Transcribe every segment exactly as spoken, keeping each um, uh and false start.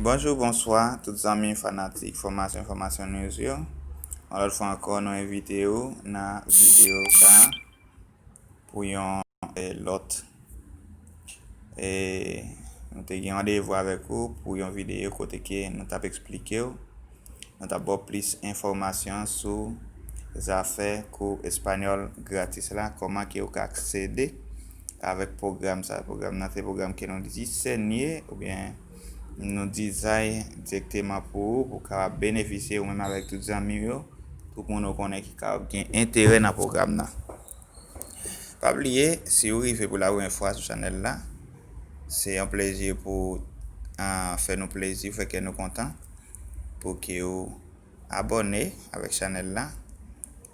Bonjou, bonswa, tout zanmi fanatik Fòmasyon Enfòmasyon News yo. Yon lòt fwa ankò, nou envite w nan videyo sa a pou yon eh, lòt. Eh, nou te gen randevou avèk ou pou yon videyo kote ke nou t ap eksplike w, nou t ap ba w plis enfòmasyon sou zafè kou espanyòl gratis la, kòman ke ou ka aksede avèk pwogram sa. Pwogram nan se pwogram ke nou disène oubyen nou dizay dirèkteman pou ou, pou w kapab benefisye ou menm avèk tout zanmi w yo, tout moun ou konnen ki kapab gen enterè nan pwogram nan. Pa bliye, si ou rive pou la premyè fwa sou chanèl la, se yon plezi pou ah, fè nou plezi, fè kè nou kontan, pou ke ou abòne avèk chanèl la,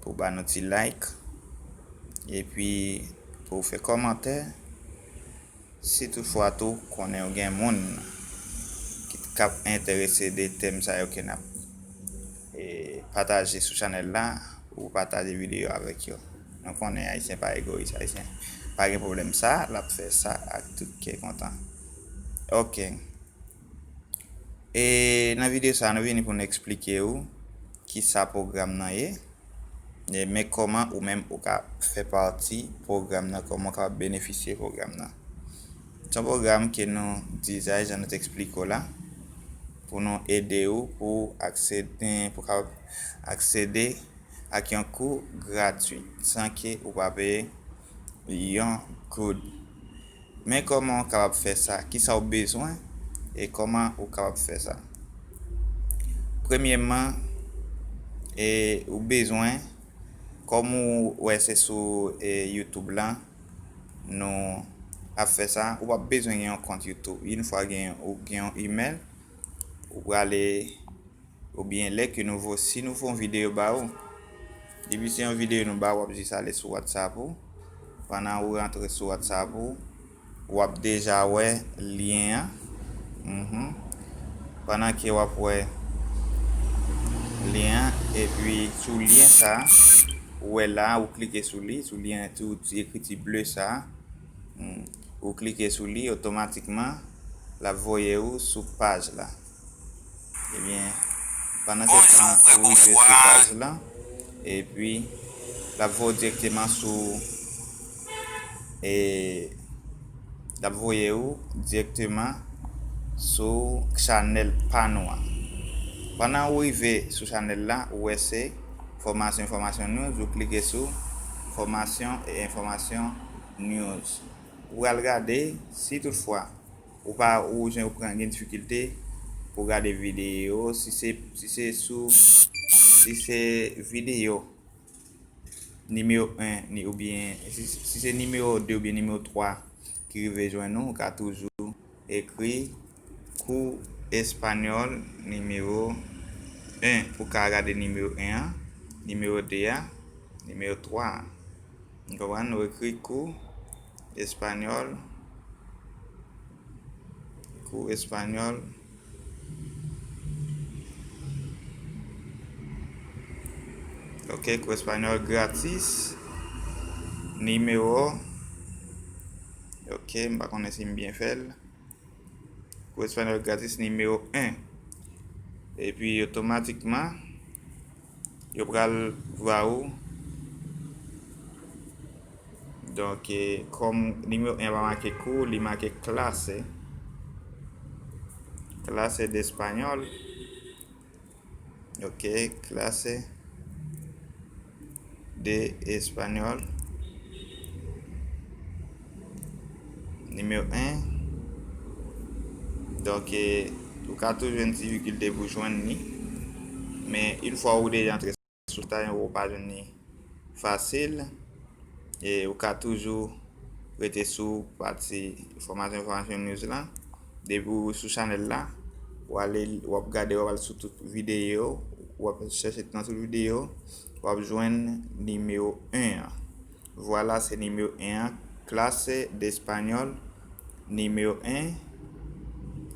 pou ba nou ti like, epi pou fè kòmantè. Si toutfwa tou konnen ou gen moun ki t-, k ap enterese de tèm sa yo ke n ap eh, pataje sou chanèl la, ou pataje videyo avèk yo. Nou konnen Ayisyen pa egoyis, Ayisyen pa gen pwoblèm sa, l ap fè sa ak tout kè kontan. Ok. E nan videyo sa, nou vini pou nou eksplike ou kisa pwogram nan ye, e men kòman ou menm ou ka fè pati pwogram nan, kòman ou ka benefisye pwogram nan. Se yon pwogram ke nou dizay, jan nou te eksplike w la, pou nou ede ou pou aksede, pou kapab aksede ak yon kou gratwi, san ke ou pa peye yon goud. Men kòman ou kapab fè sa, kisa ou bezwen, e kòman ou kapab fè sa. Premyèman, e ou bezwen, kòm ou wè se sou e, YouTube la, nou ap fè sa, ou p ap bezwen gen yon kont YouTube. Yon fwa gen, ou gen yon email, ou prale, oubyen lè ke nou vo-, si nou fè yon videyo ba ou, depi se yon videyo nou ba ou, w ap jis ale sou WhatsApp ou. Pandan ou rantre sou WhatsApp ou, w ap deja wè lyen an. Mhm. Pandan ke w ap wè lyen an, epi sou lyen sa, ou wè la, ou klike sou li, sou lyen, sou ti ekriti ble sa, hmm, ou klike sou li, otomatikman, l ap voye ou sou paj la. Ebyen, pandan ke tan ou rive sou paj la, epi l ap voye w dirèkteman sou, e, l ap voye ou dirèkteman sou chanèl pa nou an. Pandan ou rive sou chanèl la, ou wè se Fòmasyon Enfòmasyon News, ou klike sou Fòmasyon e Enfòmasyon News. Ou pral gade, si toutfwa ou pa, ou jan ou pran gen difikilte pou gade videyo, si se, si se sou, si se videyo nimewo en ni, oubyen si, si se nimewo de oubyen nimewo twa ki rive jwenn ou, ou ka toujou ekri kou espanyòl nimewo en. Ou ka gade nimewo en an, nimewo de a, nimewo twa a. Ou konprann? Ou ekri kou espanyòl, kou espanyòl. Ok, kou espanyòl gratis. Nimewo. Ok, m pa konnen si m byen fè l. Kou espanyòl gratis nimewo en. Epi otomatikman, yo pral ba ou. Donk, eh, kòm nimewo en pa make kou, li make clase. Clase de español. Ok, clase de español. Nimewo en. Donk, eh, ou ka toujou jwenn difikilte pou jwenn li. Men, yon fwa ou deja antre sou ta, ou pa jwenn li fasil. E ou ka toujou rete sou pati Fòmasyon Enfòmasyon News la. Depi ou sou chanèl la, w ale, w ap gade, w ap al sou tout videyo, w ap chèche nan tout videyo, w ap jwenn nimewo en an. Vwala, se nimewo en an, Clase de Español, nimewo en,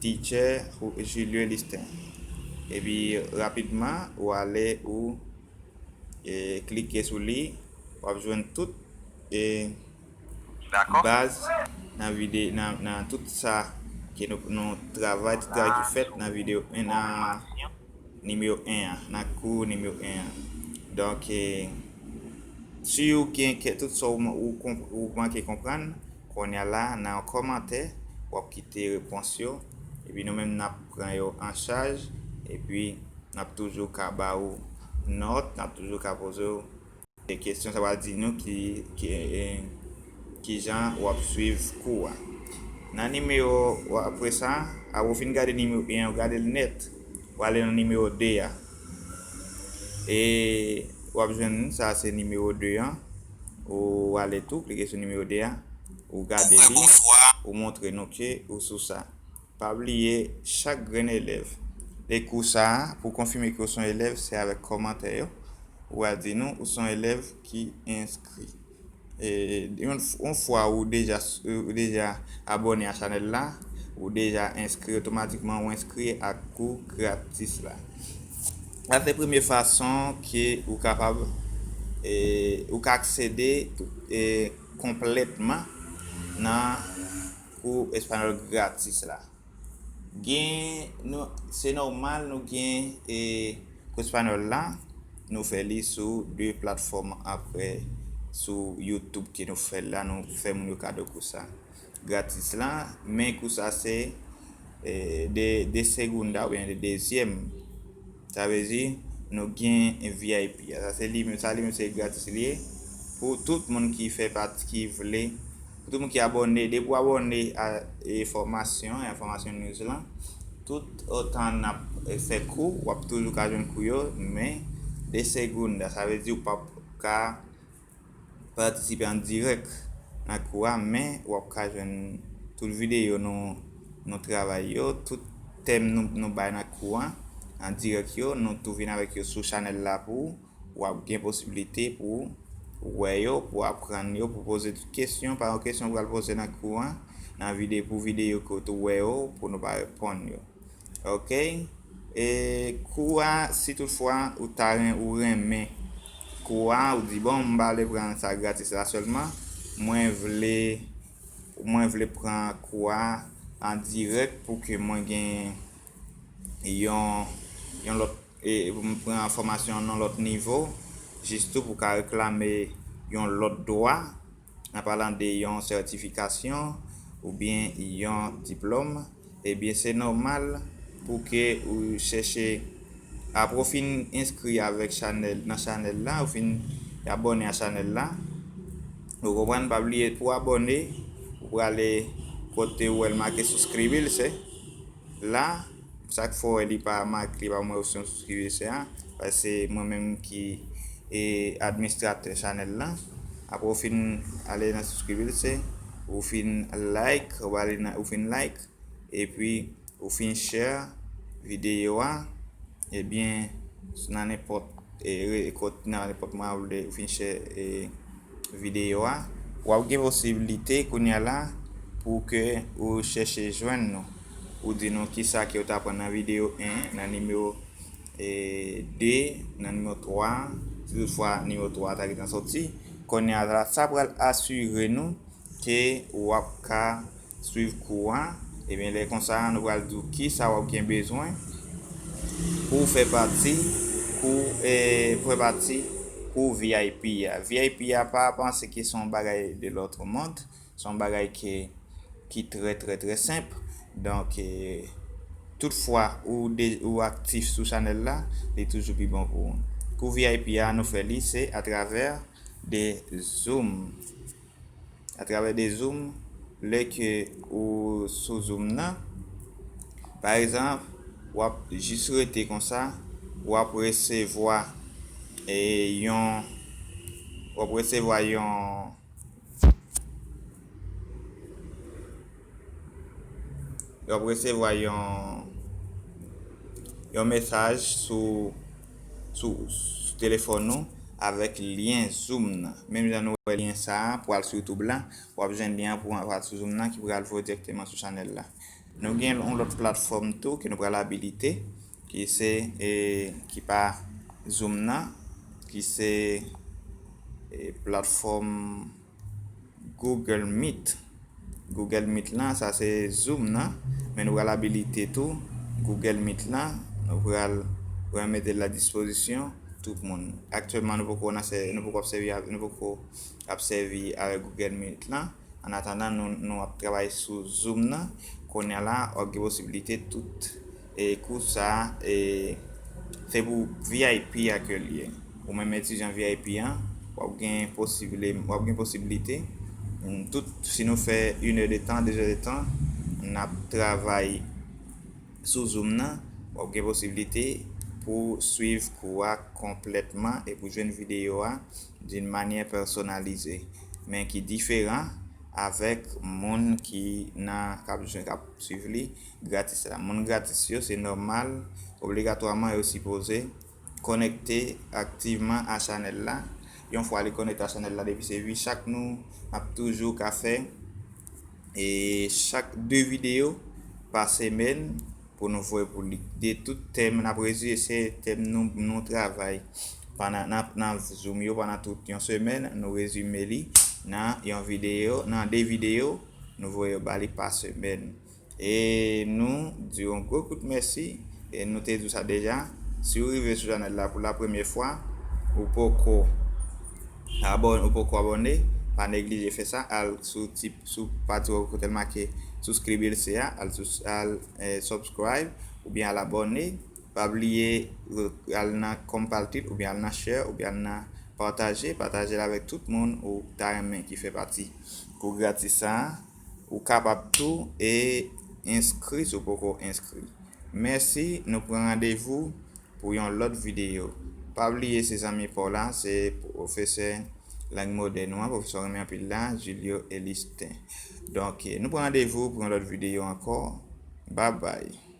Teacher Julien Listin. Epi, rapidman, ou ale, ou e, klike sou li, w ap jwenn tout, e, baz nan vide-, nan, nan tout sa ke nou, nou travay, tout travay ki fèt nan videyo en, nan nimewo en an, nan kou nimewo en an. Donk, eh, si ou gen kè, tout sa ou, ou, konp- ou manke konprann, kounye a la, nan yon kòmantè, w ap kite repons yo. Epi nou menm, n ap pran yo an chaj. Epi n ap toujou ka ba ou nòt, n ap toujou ka poze w de kesyon, sa va di nou ki, ki, eh, ki jan w ap swiv kou a. Nan nimewo, apre sa, apre w fin gade nimewo en an, ou gade l nèt, ou ale nan nimewo de a. E w ap jwenn, sa se nimewo de an, ou ale tou, klike sou nimewo de a, ou gade li, ou montre nou ke ou sou sa. Pa bliye, chak grenn elèv. Lè kou sa a, pou konfime ke w se yon elèv, se avèk kòmantè yo. Ou a di nou, ou se yon elèv ki enskri. E, yon, yon fwa ou deja, ou deja abòne a chanèl la, ou deja enskri, otomatikman ou enskri ak kou gratis la. Sa se premye fason ke ou kapab, e, ou ka aksede, e, konplètman nan kou espanyòl gratis la. Gen, nou, se nòmal nou gen, e, kou espanyòl la, nou fè li sou de platfòm apre, sou YouTube ke nou fè l la, nou fè moun yo kado kou sa gratis la, men kou sa se, e, de, de segunda oubyen de dezyèm. Sa vle di, nou gen V I P a. Sa se li menm, sa li menm se gratis li ye. Pou tout moun ki fè pati, ki vle, pou tout moun ki abòne, depi w abòne a, e, fòmasyon, enfòmasyon news lan, tout otan n ap, e, fè kou, w ap toujou ka jwenn kou yo, men de segunda, sa vle di ou p ap ka patisipe an dirèk nan kou a, men w ap ka jwenn tout videyo nou, nou travay yo, tout tèm nou, nou bay nan kou a, an dirèk yo, nou tou vin avèk yo sou chanèl la pou ou. W ap gen posiblite pou w wè yo, pou w aprann yo, pou w poze tout kesyon, pa yon kesyon ou pral poze nan kou a, nan videyo, pou videyo ke w tou wè yo, pou nou pa reponn yo. Ok? E kou a, si toutfwa ou ta ren-, ou renmen kou a, ou di, "Bon, m pa vle pran sa gratis la sèlman, mwen vle, mwen vle pran kou a an dirèk pou ke mwen gen yon, yon lòt, e pou m pran fòmasyon nan lòt nivo, jis tou pou ka reklame yon lòt dwa, an palan de yon sètifikasyon oubyen yon diplòm, ebyen, se nòmal pou ke ou chèche, apre ou fin enskri avèk chanèl, nan chanèl la, ou fin abòne a chanèl la, ou konprann, pa bliye pou abòne, ou prale kote ou wè l make suscribirse la, sak fè w wè li pa make, li pa mwen opsyon suscribirse a, paske mwen menm ki, e, administratè chanèl la. Apre ou fin ale nan suscribirse, ou fin like, ou ale nan, ou fin like, epi ou fin share videyo a, ebyen, nan nenpòt, e, re-, kot, nan nenpòt mwa ou vle, ou fin share, e, videyo a, w ap gen posiblite kounye a la pou ke ou chèche jwenn nou. Ou di nou kisa ke ou t aprann nan videyo en, nan nimewo, e, de, nan nimewo twa, si toutfwa nimewo twa ta gentan soti. Kounye a la, sa pral asire nou ke w ap ka swiv kou a. Ebyen, lè konsa, nou pral di w kisa w ap gen bezwen pou w fè pati, kou, e, pou w fè pati kou V I P a. V I P a, pa panse ke se yon bagay de lòt mond, se yon bagay ke, ki trè, trè, trè senp. Donk, e, toutfwa ou de, ou aktif sou chanèl la, li toujou pi bon pou ou. Kou V I P a, nou fè li, se atravè de Zoom. Atravè de Zoom, lè ke ou sou Zoom nan, pa egzanp, w ap jis rete konsa, w ap resevwa, e, yon, w ap resevwa yon, w ap resevwa yon, yon mesaj sou, sou, sou telefòn ou avèk lyen Zoom nan. Menm jan nou wè lyen sa a pou al sou YouTube la, w ap jwenn lyen an pou al sou Zoom nan ki pral voye dirèkteman sou chanèl la. Nou gen yon lòt platfòm tou ke nou pral abilite, ki se, e, ki pa Zoom nan, ki se, e, platfòm Google Meet. Google Meet lan, sa se Zoom nan, men nou pral abilite tou Google Meet lan, nou pral remete l a dispozisyon tout moun. Aktyèlman, nou poko nan sè-, nou poko ap sèvi, nou poko ap sèvi avèk Google Meet lan. An atandan, nou, nou ap travay sou Zoom nan. Kounye a la, w ap gen posiblite tout e kou sa a, e, se pou V I P a ke l ye. Ou menm etidyan V I P an, w ap gen posible-, w ap gen posiblite, mm, tout, si nou fè inè de tan, de zè de tan, n ap travay sou Zoom nan, w ap gen posiblite pou swiv kou a konplètman e pou jwenn videyo a d'une manière personnalisée, men ki diferan avèk moun ki nan, k ap jwenn, k ap swiv li gratis la. Moun gratis yo, se nòmal, obligatwaman, yo sipoze konekte aktivman a chanèl la. Yon fwa li konekte a chanèl la, depi se vi chak nou ap toujou ka fè, e chak de videyo pa semèn pou nou voye pou li. De tout tèm n ap rezime, se tèm nou, nou travay pandan, nan, nan Zoom yo pandan tout yon semèn, nou rezime li nan yon videyo, nan de videyo, nou voye yo ba li pa semèn. E nou di yon gwo kout mèsi. E nou te di w sa deja. Si w rive sou chanèl la pou la premye fwa, ou poko abòn-, ou poko abòne, pa neglije fè sa. Al sou ti, sou pati kote l make souskribirse a, al sou, al, eh, subscribe, oubyen al abòne. Pa bliye, eh, al nan compartir, oubyen al nan share, oubyen al nan pataje, pataje l avèk tout moun ou ta renmen ki fè pati kou gratis sa a. Ou kapab tou e enskri si w poko enskri. Mèsi, nou pran randevou pou yon lòt videyo. Pa bliye se zanmi pa w la, se pwofesè lang modèn ou an, pwofesè w renmen anpil la, Julio Elistin. Donk, nou pran randevou pou yon lòt videyo ankò. Babay.